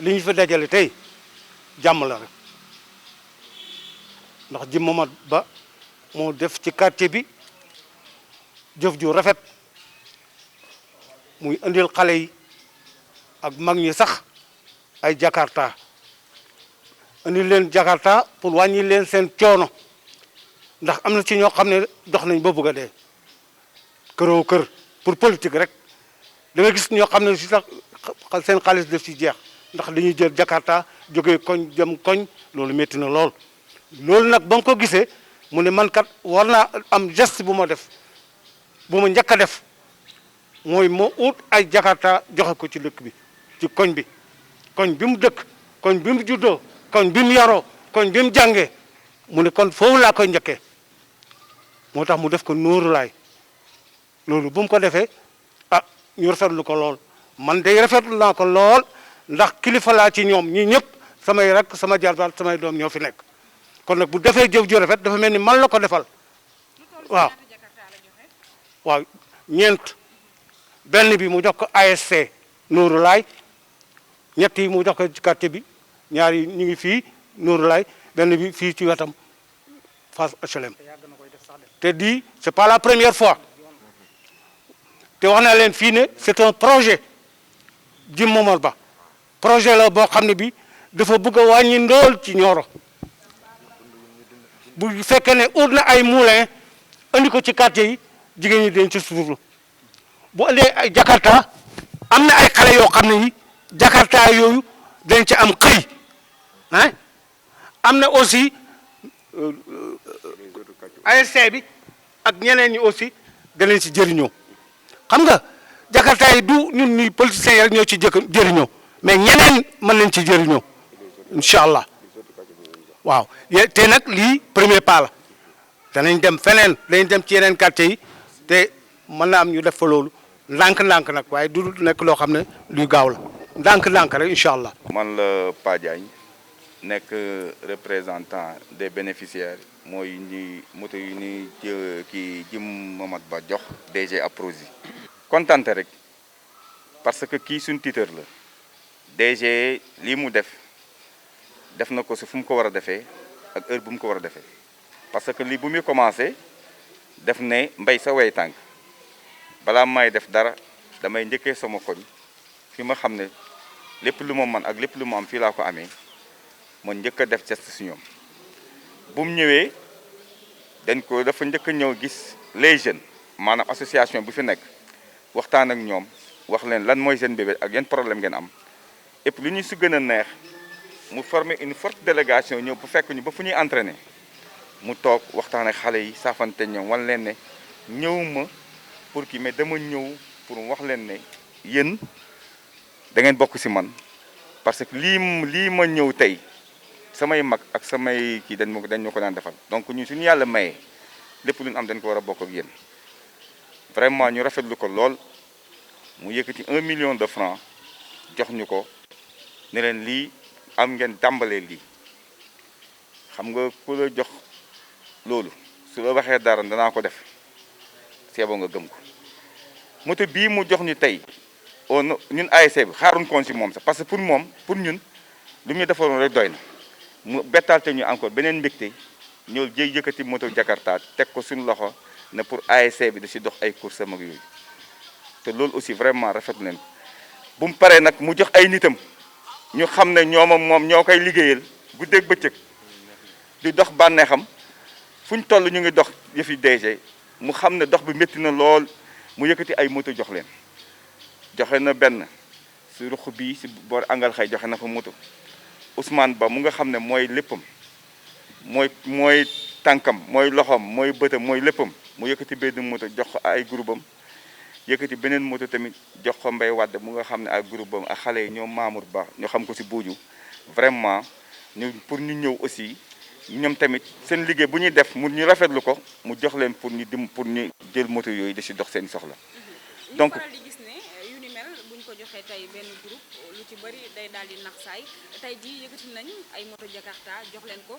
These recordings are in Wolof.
li ñu fa dajale tey jàmm la rek ndax ji Momad Ba moo def ci quartier bi jëf ju rafet muy indil xale yi ak mag ñi sax ay jakarta indil leen jakarta pour wàññi leen seen coono ndax am na ci ñoo xam ne dox nañ ba bëgg a dee këroo kër pour politique rek da nga gis ñoo xam ne si sax seen xaalis def ci jeex ndax dañuy jël jakarta jógee koñ jëm koñ loolu métti na lool. loolu nag ba nga ko gisee mu ne man kat war naa am geste bu ma def bu ma njëkk a def mooy moo ut ay jakarta joxe ko ci dëkk bi ci koñ bi mu dëkk koñ bi mu juddoo koñ bi mu yaroo koñ bi mu jàngee mu ne kon foofu laa koy njëkkee moo tax mu def ko Nooru Laay loolu bu mu ko defee ah ñu rafetlu ko lool man day rafetlu naa ko lool ndax kilifa laa ci ñoom ñi ñëpp samay rek sama jarbaat samay doom ñoo fi nekk kon nag bu defee jëf ju rafet dafa mel ni man la ko defal waaw ñeent benn bi mu jox ko ASC Nooru Laay ñett yi mu jox ko ci quartier bi ñaar yi ñu ngi fii Nooru Laay benn bi fii ci wetam face HLM te di c'est pas la première fois te wax naa leen fii ne c'est un projet ji Momad Ba projet la boo xam ne bi dafa bëgg a wàññi ndóol ci Nioro bu fekkee ne ut na ay moulin andi ko ci quartier yi jigéen ñi dañ ci suuflu bu andee ay jakarta am na ay xale yoo xam ne yi jakarta yooyu dañ ci am xëy ah am na aussi ASC bi ak ñeneen ñi aussi danañ ci jëriñoo xam nga jakarta yi du ñun ni politiciens yi rek ñoo ci jëriñoo mais ñeneen mën nañ ci jëriñoo incha allah waaw te nag lii premier pas la danañ dem feneen danañ dem ci yeneen quartier yi te mën na am ñu def fa loolu ndànk-ndànk nag waaye du nekk loo xam ne luy gaaw la ndànk-ndànk rek incha allah. man la Pa Diagne nekk représentant des bénéficiaires mooy ñi moto yi ni kii ji Momad Ba jox DG Aprosi kontante rek parce que kii suñ titeur la DG lii mu def na ko si fu mu ko war a defee ak heure bu mu ko war a defee parce que lii bu muy commencé def ne mbay sa way tànk balaa may def dara damay njëkkee sama koñ fi ma xam ne lépp lu ma man ak lépp lu ma am fii laa ko amee man njëkk a def geste si ñoom bu mu ñëwee dafa njëkk a ñëw gis les jeunes maanaam association bu fi nekk waxtaan ak ñoom wax leen lan mooy seen bébé ak yan problème ngeen am et puis lu ñu si gën a neex mu former une forte délégation ñëw bu fekk ñu ba fu ñuy entraîner mu toog waxtaan ak xale yi saafante ñoom wan leen ne ñëwuma pour kii mais dama ñëw pour wax leen ne yéen da ngeen bokk si man parce que lii ma ñëw tey samay mag ak samay kii dañ ma ko daan defal donc ñu suñu yàlla mayee lépp lu ñu am dañ ko war a bokk ak yéen vraiment ñu rafetlu ko lool mu yëkkati 1 million de francs jox ñu ko ne leen lii am ngeen tàmbalee lii xam nga ku la jox loolu su la waxee dara danaa ko def seebo nga gëm ko moto bii mu jox ñu tey ñun ASC bi xaaruñ koon si moom sax parce que pour ñun lu ñu defaroon rek doy na mu bettalte ñu encore beneen mbégte ñëw yëkkati moto Jakarta teg ko suñu loxo ne pour ASC bi da si dox ay course mag yooyu te loolu aussi vraiment rafetlu nañ ko bu mu paree nag mu jox ay nitam ñu xam ne moom ñoo koy liggéeyal guddeeg bëccëg di dox bànneexam fu ñu toll ñu ngi dox yëfi DG mu xam ne dox bi métti na lool mu yëkkati ay moto jox leen joxe na benn si ruq bii si boor angal xay joxe na fa moto Ousmane Ba mu nga xam ne mooy léppam mooy tànkam mooy loxoom mooy bëtam mooy léppam mu yëkkati benn moto jox ko ay groupe am yëkkati beneen moto tamit jox ko Mbay Wàdd mu nga xam ne ak groupe am ak xale yi ñoom Mamour Ba ñu xam ko si Buuju vraiment pour ñu ñëw aussi ñoom tamit seen liggéey bu ñuy def mu ñu rafetlu ko mu jox leen pour ñu jël moto yooyu di si dox seen soxla. donc di gis ne yu ni mel buñ ko joxee tey benn groupe lu ci bëri day daal di nax saay tey jii yëkkati nañ ay moto Jakarta jox leen ko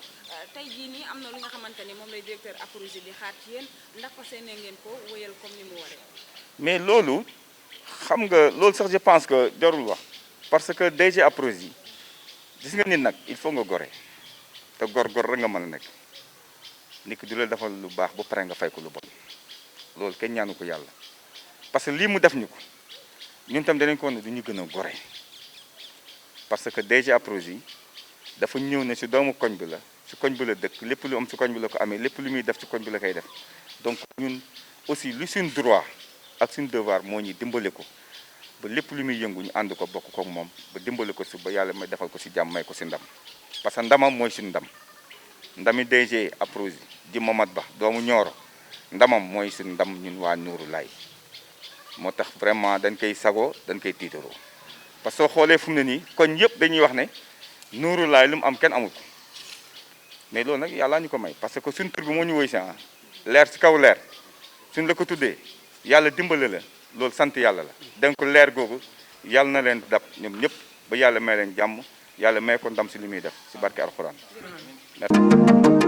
tey jii nii am na lu nga xamante ni moom lay directeur Aprosi di xaar ci yéen ndax fas yéene ngeen ko wéyal comme ni mu waree. mais loolu xam nga loolu sax je pense que jarul wax parce que DG Aprosi gis nga nit nag il faut nga gore te gor rek nga mën a nekk nit ki du la defal lu baax ba pare nga fay ko lu bon loolu kenn ñaanu ko yàlla parce que lii mu def ñu ko ñun tam danañ ko ne du ñu gën a gore parce que DG Aprosi dafa ñëw ne si doomu koñ bi la si koñ bi la dëkk lépp lu am si koñ bi la ko amee lépp lu muy def si koñ bi la koy def donc ñun aussi lu suñ droit ak suñ devoir moo ñuy dimbale ko ba lépp lu muy yëngu ñu ànd ko bokk ko moom ba dimbale ko si ba yàlla may defal ko si jàmm may ko si ndam parce que ndamam mooy suñu ndam ndami DG Aprosi di Mamad Ba doomu Nioro ndamam mooy suñu ndam ñun waa Nourou Laye moo tax vraiment dañ koy sagoo dañ koy tiitaroo parce que soo xoolee fu mu ne nii koñ yëpp dañuy wax ne Nourou Laye lu mu am kenn amul ko mais loolu nag yàllaa ñu ko may parce que suñ tur bi moo ñu woy si leer si kaw leer suñ la ko tuddee yàlla dimbale la loolu sant yàlla la donc leer googu yàlla na leen dab ñoom ñëpp ba yàlla may leen jàmm yàlla may ko ndam si li muy def si barke alxuraan merci